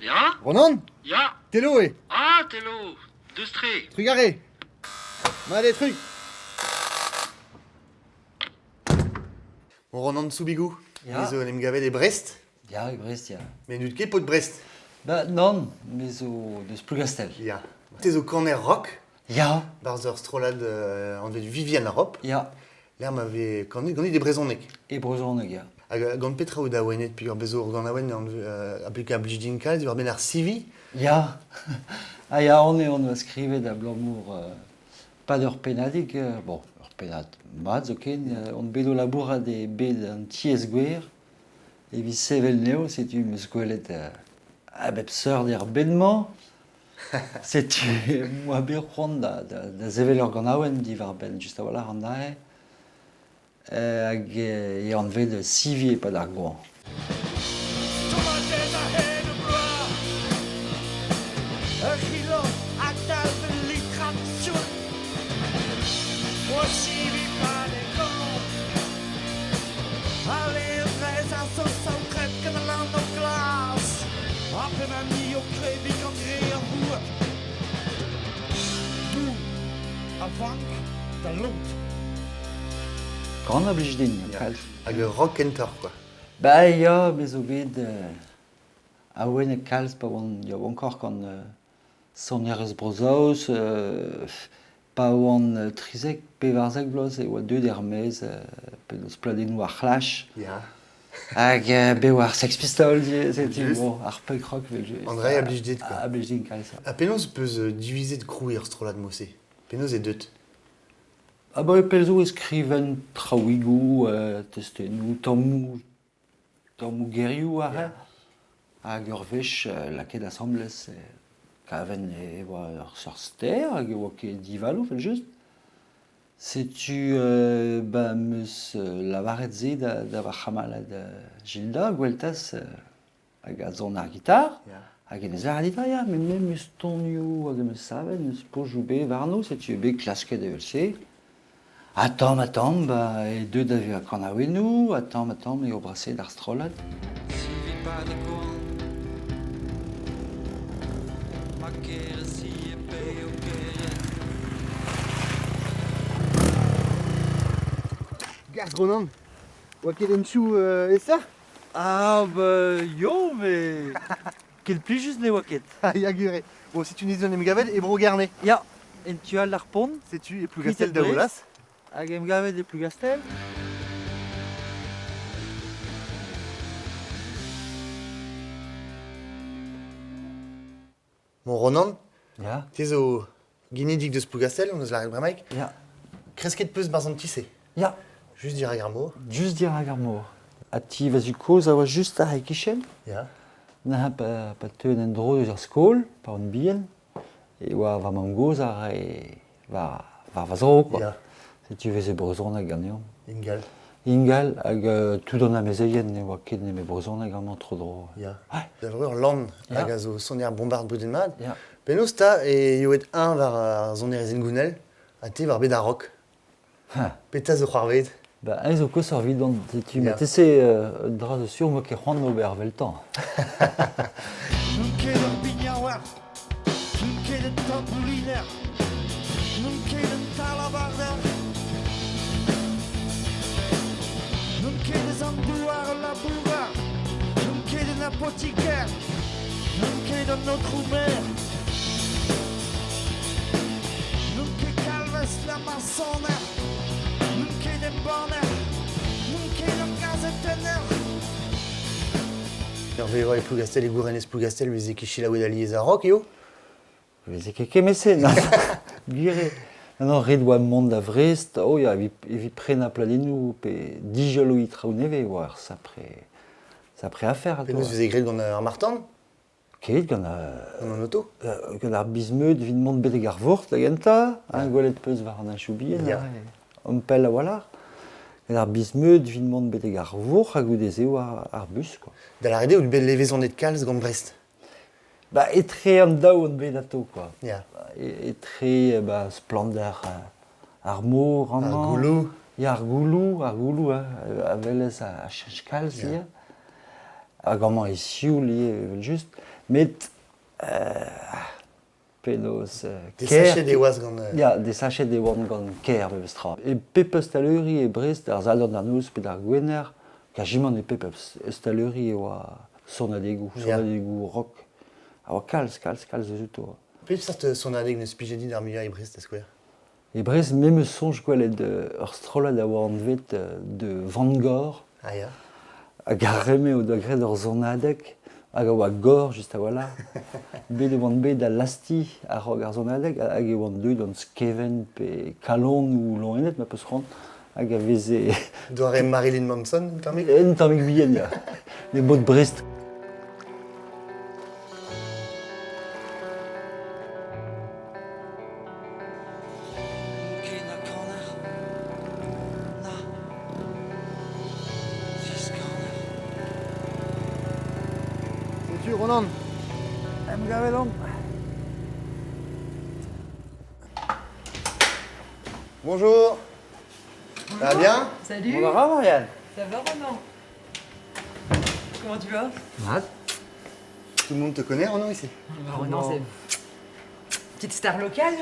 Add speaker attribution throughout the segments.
Speaker 1: Ya
Speaker 2: Ronan
Speaker 1: Ya
Speaker 2: Telo eo
Speaker 1: Ah, Telo Deus tre
Speaker 2: Trugarez Mat eo trug Bon, Ronan Soubigou,
Speaker 3: Ya.
Speaker 2: me zo en em gavet e Brest.
Speaker 3: Ya, e Brest, ya.
Speaker 2: Met n'out ket paotr Brest.
Speaker 3: Ba, nann, me zo deus Plougastel.
Speaker 2: Ya. Te zo kaner rock,
Speaker 3: Ya,
Speaker 2: barzh ur strollad anvet Viviane Rop.
Speaker 3: ya,
Speaker 2: Lec'h ma vez kanet ganit e brezhoneg.
Speaker 3: E brezhoneg, ya.
Speaker 2: Hag gant petra out awenet peogwir bez zo ur ganaouenn a blij din kalz diwar-benn ar sivi.
Speaker 3: Ya, ha ya, on eo on skrivet abalamour pad ur pennadig, bon, ur pennad mat zoken, on bet o labourat e bed an tiez-gwer evit sevel anezho, setu 'm eus gwelet a bep seurt er bed-mañ. Setu 'm boa bet c'hoant da sevel ur ganaouenn diwar-benn just a-walc'h an aze. Hag e anvet sivi e-pad ar goañv.
Speaker 4: Tomatez a-hed o bloaz Ur c'hilo a dalv ul litrad soud O sivi pad e goañv Al levrez a zo saotret gant al lanv glas Ha p'emañ-ni o kreviñ gant re ar boued Dour a vank da lod.
Speaker 3: Kan a blij din, kalz.
Speaker 2: Hag ur rock kentoc'h, quoi.
Speaker 3: Ba ya, me zo bet awenet kalz pa oan yaouankoc'h gant sonerezh Bro-Saoz. Pa oan 13, 14 vloaz e oa deuet er-maez penaos pladennoù ar C'hlash.
Speaker 2: Ya.
Speaker 3: Hag bet oa ar Sex Pistols ivez, setu bon, ar punk rock evel-just.
Speaker 2: An dra a blij dit, quoi.
Speaker 3: A blij din kalz.
Speaker 2: Ha penaos 'peus divizet krouiñ ur strollad mod-se? Penaos eo deuet?
Speaker 3: Abaoe pell zo e skriven traoùigoù, testennoù, tammoù, tammoù gerioù aze. Hag ur wech lakaet asambles e kaven e oa ur seurt ster hag e oa ket divalo evel-just. Setu ba 'm eus lavaret se da va c'hamalad Gilda Gweltaz hag a son ar gitar. Hag en eus lâret dit, ah ya, met me 'm eus tonioù hag em eus savet, 'm eus pozioù bet warno, setu bet klasket evel-se. Ha tamm ha tamm, ba, eo deuet da vezañ kanaouennoù, ha tamm ha tamm eo brasaet ar strollad.
Speaker 2: Garde Ronan, oa ket en chou esa?
Speaker 3: Ah bah yo, mais ken plijus ne oa ket.
Speaker 2: Ah ya gure. Bon, setu ni zo en em gavet e Bro-Gerne.
Speaker 3: Ya, en tu all d'ar pont.
Speaker 2: Setu e Plougastel Daoulas.
Speaker 3: Hag em gavet e Plougastel.
Speaker 2: Bon, Ronan,
Speaker 3: Ya.
Speaker 2: te zo ginidik deus Plougastel, on eus lâret bremaik.
Speaker 3: Ya.
Speaker 2: Kresket peus barzh an ti-se.
Speaker 3: Ya.
Speaker 2: Just dirak ar mor.
Speaker 3: Just dirak ar mor. Ha ti va zud-kozh a oa just ar e-kichen.
Speaker 2: Ya.
Speaker 3: Neuze pa teuen en-dro eus ar skol, pa oan bihan, e oa va mamm-gozh a rae war war va zro quoi.
Speaker 2: Ya.
Speaker 3: Setu e veze brezhoneg ganeomp.
Speaker 2: Ingal.
Speaker 3: Ingal hag tout an amezeien ne oa ket nemet brezhoneg amañ tro-dro.
Speaker 2: Ya.
Speaker 3: Ouais.
Speaker 2: Da vreur Lan,
Speaker 3: Ya.
Speaker 2: hag a zo soner bombard brudet mat.
Speaker 3: Ya.
Speaker 2: Penaos 'ta e yoet eñ war ar sonerezh hengounel ha te war bed ar rock?
Speaker 3: Ha.
Speaker 2: Petra zo c'hoarvezet?
Speaker 3: Ba, eñ zo koshoc'h evidon. Setu
Speaker 2: Ya.
Speaker 3: marteze un dra zo sur 'moa ket c'hoant d'ober eveltañ.
Speaker 4: N'on ket ur biniaouer, n'on ket un tabouliner, n'on ket un talabarder. N'on ket eus an douar ul labourer, n'on ket un apotiker, n'on ket un aotrou maer. N'on ket kalvez na mañsoner, n'on ket embanner, n'on ket ur gazetenner.
Speaker 2: Ur vevañ e Plougastel e gourenez Plougastel veze ket selaouet alies a-raok eo?
Speaker 3: Veze ket kement-se, non. Gwir eo. Non, non, ret oa mont da Vrest, oh ya, evit prenañ pladennoù pe dijoloiñ traoù nevez e oa ur sapre, sapre afer.
Speaker 2: Penaos veze graet gant ar martan?
Speaker 3: Ket gant
Speaker 2: Gant an oto?
Speaker 3: Gant ar biz-meud evit mont betek ar vourc'h da gentañ, hein, gwelet 'peus war an henchoù bihan,
Speaker 2: Ya.
Speaker 3: hein, omp pell a-walc'h. Gant ar biz-meud evit mont betek ar vourc'h ha goude-se war ar bus, quoi.
Speaker 2: Da lâret eo out bet levezonet kalz gant Brest.
Speaker 3: Ba, etre an daou on bet atao, quoi.
Speaker 2: Ya.
Speaker 3: Etre ba, splannder ar mor
Speaker 2: Ar
Speaker 3: amañ.
Speaker 2: gouloù.
Speaker 3: Ya, ar gouloù, ar gouloù, hein, a welez a cheñch kalz
Speaker 2: Ya.
Speaker 3: ivez. Hag amañ e sioul ivez evel-just, met penaos
Speaker 2: Desachet e oas gant...
Speaker 3: Ya, desachet e oan gant kêr memestra. E pep ostaleri e Brest, d'ar Sadorn d'ar noz pe d'ar Gwener, kazimant e pep ostaleri e oa sonadegoù, sonadegoù rock. A oa kalz, kalz, kalz eus outo.
Speaker 2: Pep seurt sonadeg n'eus plijet dit ar muiañ e Brest, da skouer?
Speaker 3: E Brest, me 'm eus soñj gwelet ur strollad a oa anvet de Van Gogh.
Speaker 2: Ah ya.
Speaker 3: Hag ar re-me o doa graet ur sonadeg hag a oa gor just a-walc'h. Bet e oant bet da Lasti a-raok ar sonadeg hag e oant deuet gant skevent pe kalonoù loened ma peus c'hoant hag a veze...
Speaker 2: Doare Marilyn Manson, un tammig?
Speaker 3: Un tammig bihan, ya. E mod Brest.
Speaker 2: Setu Ronan.
Speaker 3: Emgavet omp.
Speaker 2: Bonjour. Ça va bien?
Speaker 5: Salut.
Speaker 3: Bon va Marianne?
Speaker 5: Ça va Ronan? Comment tu vas?
Speaker 3: Mat.
Speaker 2: Tout le monde te connaît Ronan ici?
Speaker 5: Bah, Ronan, c'est une petite star locale.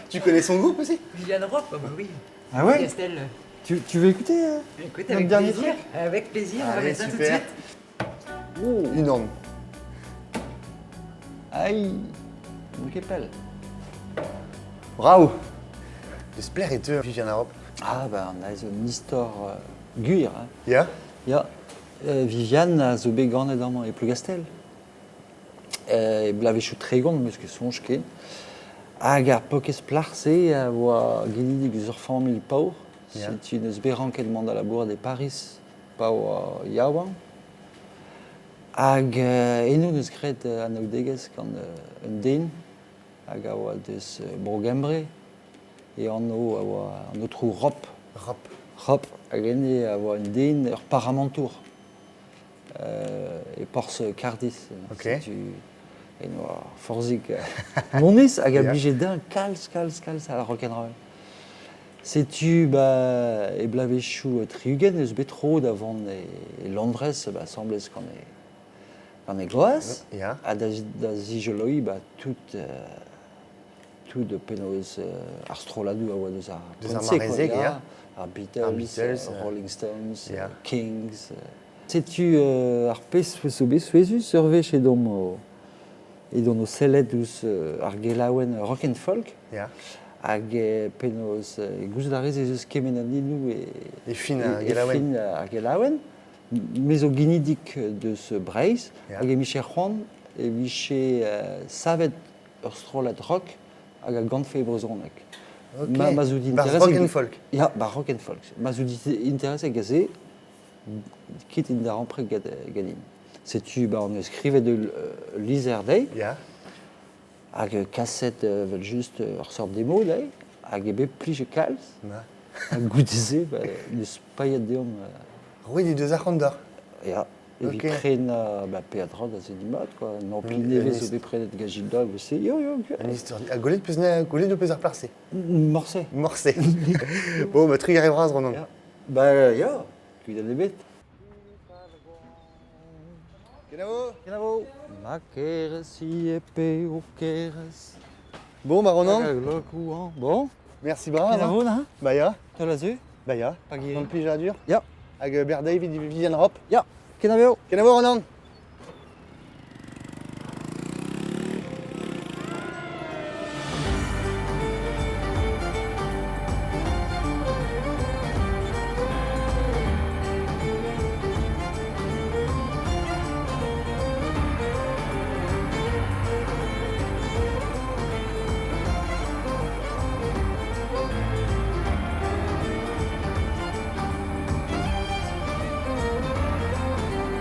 Speaker 2: Tu connais son groupe aussi?
Speaker 5: Viviane Roth, bah, bah oui.
Speaker 3: Ah ouais?
Speaker 5: Castel.
Speaker 3: Tu veux écouter
Speaker 5: Écoute,
Speaker 3: notre
Speaker 5: avec
Speaker 3: dernier
Speaker 5: plaisir.
Speaker 3: truc?
Speaker 5: Avec plaisir, on va
Speaker 2: Allez,
Speaker 5: mettre ça tout de
Speaker 2: super.
Speaker 5: suite.
Speaker 3: Oh.
Speaker 2: Énorme.
Speaker 3: Aïe. Kepel.
Speaker 2: Bravo. Deus pelec'h e teu Viviane Arop?
Speaker 3: Ah ben, on a un istor gwir. Hein.
Speaker 2: Ya?
Speaker 3: Ya. Viviane a zo bet ganet amañ e Plougastel. E bloavezhioù 30, 'meus ket soñj ken. Hag ar paourkaezh plac'h-se a oa genidik eus ur familh paour.
Speaker 2: Ya.
Speaker 3: Setu n'eus bet ranket mont da labourat e Pariz pa oa yaouank. Hag eno n'eus graet anaoudegezh gant un den hag a oa deus Bro-Gembre. E anv a oa an aotrou Rop.
Speaker 2: Rop.
Speaker 3: Rop, hag ene a oa un den, ur paramantour. E porzh Cardiff.
Speaker 2: Ok.
Speaker 3: Setu en oa forzhig moniz hag a blije din kalz, kalz, kalz a rock'n'roll. Setu ba, e bloavezhioù 60 eus bet tro da vont e Londrez ba, asambles gant e, gant e gloaz.
Speaker 2: Ya.
Speaker 3: Ha da, da zijoloiñ ba, tout, tout penaos ar strolladoù a oa deus ar
Speaker 2: Deus ar
Speaker 3: poent-se, quoi,
Speaker 2: mare-se, ya.
Speaker 3: Ar Beatles,
Speaker 2: Ar Beatles,
Speaker 3: Rolling Stones,
Speaker 2: ya.
Speaker 3: Kings. Setu ar pezh zo bet souezhus ur wech edomp o, edon o sellet ouzh ar gelaouenn Rock and Folk.
Speaker 2: Ya.
Speaker 3: Hag penaos e gouzout a rez ez eus kement a ninoù e,
Speaker 2: E fin ar
Speaker 3: e
Speaker 2: gelaouenn.
Speaker 3: fin ar gelaouenn. Me zo ginidik deus Breizh,
Speaker 2: Ya.
Speaker 3: hag e miche c'hoant e vije savet ur strollad rock hag a gantfe e brezhoneg.
Speaker 2: Ok.
Speaker 3: Ma, ma zo
Speaker 2: Bar
Speaker 3: intereset...
Speaker 2: rock and folk.
Speaker 3: Ya, ba rock and folk. Ma zo intereset gant se, ket in da rampre ganin. Setu ba on eus skrivet ul lizher dezhi,
Speaker 2: Ya.
Speaker 3: hag kaset vel just ur sort demo dezhi, hag e bet plije kalz,
Speaker 2: Ma.
Speaker 3: hag goude-se, ba, neus paeet deomp,
Speaker 2: Roet he deus arc'hant d'or.
Speaker 3: ya, evit
Speaker 2: Ok.
Speaker 3: prenañ ba, peadra da se mat, quoi. Un ampli
Speaker 2: Mm,
Speaker 3: nevez
Speaker 2: un
Speaker 3: zo bet prenet gant Gilda, se, yo, yo, yo.
Speaker 2: Un istor. Ha gwelet peus na, gwelet ho peus ar plac'h-se?
Speaker 3: Morse.
Speaker 2: Morse. Bon, bah, trugarez bras, Ronan.
Speaker 3: Ya. Ba, ya, kudenn ebet.
Speaker 2: Kenavo.
Speaker 3: Kenavo. Ma kerez i e o kerez.
Speaker 2: Bon, bah, Ronan,
Speaker 3: Hag a glokoù, hein. Bon,
Speaker 2: merci bras.
Speaker 3: kenavo, na?
Speaker 2: Bah, ya.
Speaker 3: Taol a-zu?
Speaker 2: Bah, ya.
Speaker 3: Pa giri.
Speaker 2: Gant plijadur.
Speaker 3: Ya.
Speaker 2: Hag berdeiz evit Viviane Rop.
Speaker 3: Ya, kenavo.
Speaker 2: Kenavo, Ronan.